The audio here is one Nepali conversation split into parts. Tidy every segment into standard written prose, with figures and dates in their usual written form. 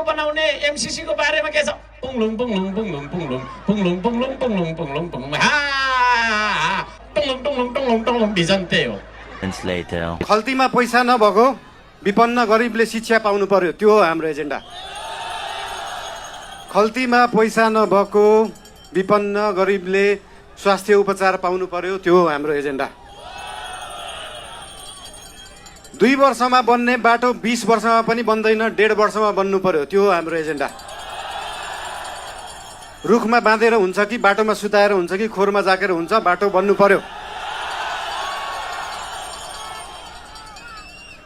बनाउने एमसीसी को बारेमा के छ पुङलुङ पुङलुङ पुङलुङ पुङलुङ पुङलुङ पुङलुङ पुङलुङ पुङलुङ पुङलुङ पुङलुङ पुङलुङ पुङलुङ पुङलुङ भिजन त्यही हो खल्तीमा पैसा नभएको विपन्न गरिबले शिक्षा पाउनु पर्यो त्यो हो हाम्रो एजेन्डा खल्तीमा पैसा नभएको विपन्न गरिबले स्वास्थ्य उपचार पाउनु पर्यो त्यो हो हाम्रो एजेन्डा 2 वर्षमा बन्ने बाटो 20 वर्षमा पनि बन्दैन 1.5 वर्षमा बन्नु पर्यो त्यो हो हाम्रो एजेन्डा रुखमा बाँधेर हुन्छ कि बाटोमा सुताएर हुन्छ कि खोरमा जाकेर हुन्छ बाटो बन्नु पर्यो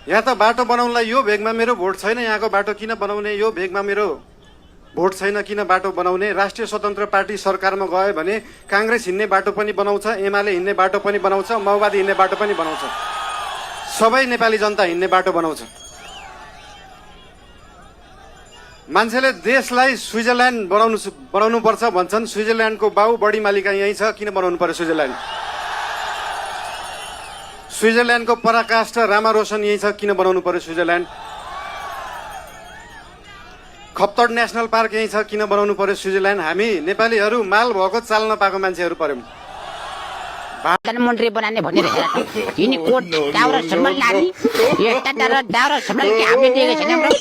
यहाँ त बाटो बनाउनलाई यो भेगमा मेरो भोट छैन यहाँको बाटो किन बनाउने यो भेगमा मेरो भोट छैन किन बाटो बनाउने राष्ट्रिय स्वतन्त्र पार्टी सरकारमा गयो भने कांग्रेस हिँड्ने बाटो पनि बनाउँछ एमाले हिँड्ने बाटो पनि बनाउँछ माओवादी हिँड्ने बाटो पनि बनाउँछ सबै नेपाली जनता हिँड्ने बाटो बनाउँछ मान्छेले देशलाई स्विजरल्यान्ड बनाउनु पर्छ भन्छन् स्विजरल्यान्डको बाउ बढी मालिका यही छ किन बनाउनु पर्यो स्विजरल्यान्डको पराकाष्ठ रामारोशन यही छ किन बनाउनु पर्यो स्विजरल्यान्ड खप्तड नेशनल पार्क यही छ किन बनाउनु पर्यो स्विजरल्यान्ड हामी नेपालीहरू माल भएको चाल नपाएको मान्छेहरू पर्यौं प्रधानमन्त्री बनाने भनेर यिनी कोट दाउरा सम्मान लाने एउटा दाउरा सम्मान के हामीले दिएको छैन हाम्रो